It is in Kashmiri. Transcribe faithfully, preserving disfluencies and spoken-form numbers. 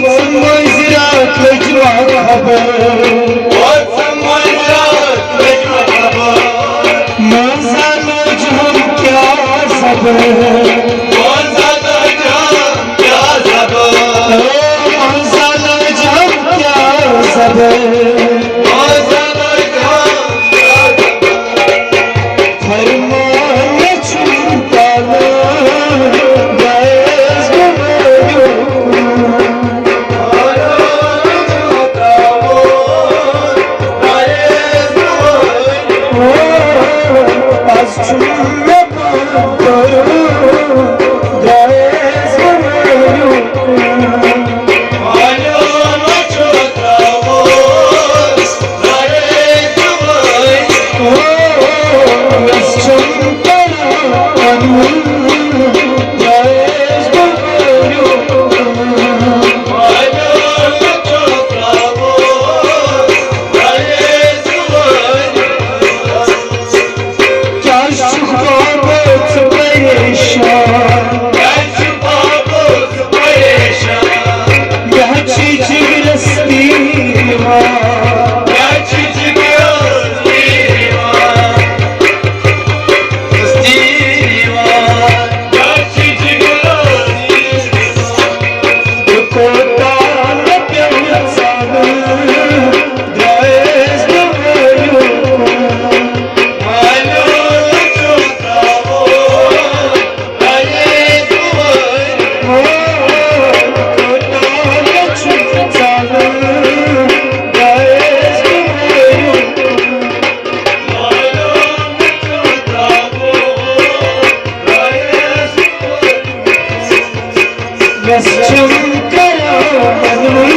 وٲژ مٲنٛزِ راتھ لٔج وَتھ خبر۔ وٲژ مٲنٛزِ راتھ لٔج وَتھ خبر۔ مٲنٛزِ لٲج ہم کیٛاہ زبر۔ مٲنٛزِ لٲج ہم کیٛاہ زبر۔ او مٲنٛزِ لٲج ہم کیٛاہ زبر۔ مٲنٛزِ لٲج ہم کیٛاہ زبر۔ فرمان مےٚ چھُنہٕ تَلان، گٔیَس بہٕ مٲیوٗس۔ او، از چھُنہٕ مےٚ پانہٕ پَرُن، گٔیَس بہٕ مٲیوٗس۔ پریشان۔ پریشان۔ یہِ حظ چھِ جگرس تیٖر یِوان۔ یہِ حظ چھِ جگرس تیٖر یِوان۔ تیٖر یِوان۔ یہِ حظ چھِ جگرس تیٖر یِوان۔ بہٕ کوٗتاہ نہٕ پیوٚو ژلُن، درٛایس بہٕ مٲیوٗس۔ مےٚ چھُم کران